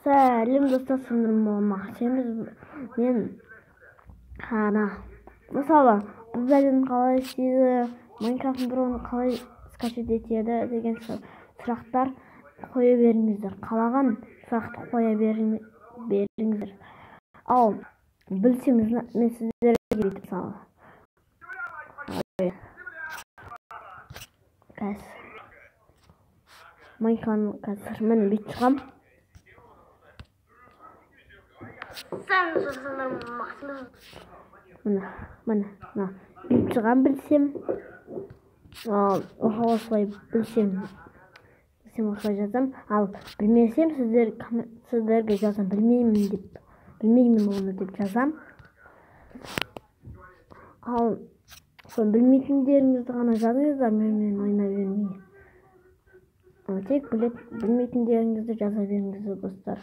Сәлем, достар, сендер. Мен ана, мысалы, бұл бәлені қалай істейді, Майнкрафт бұрын қалай скачать етеді деген сұрақтар қоя беріңіздер. Қалаған сұрақты қоя беріңіздер. Ал білсем, мен сіздерге бүйтіп, мысалы, қазір Майнкрафт, қазір, міне, бүйтіп шығамын. Міне, міне, мына бүйтіп шығамын білсем. Ал осылай білсем, осылай жазамын. Ал білмесем, сіздерге жазамын, білмеймін деп, білмеймін оны деп жазамын. Ал сол білмейтіндеріңізді ғана жазыңыздар, менімен ойнай бермей. Тек білмейтіндеріңізді жаза беріңіздер, достар.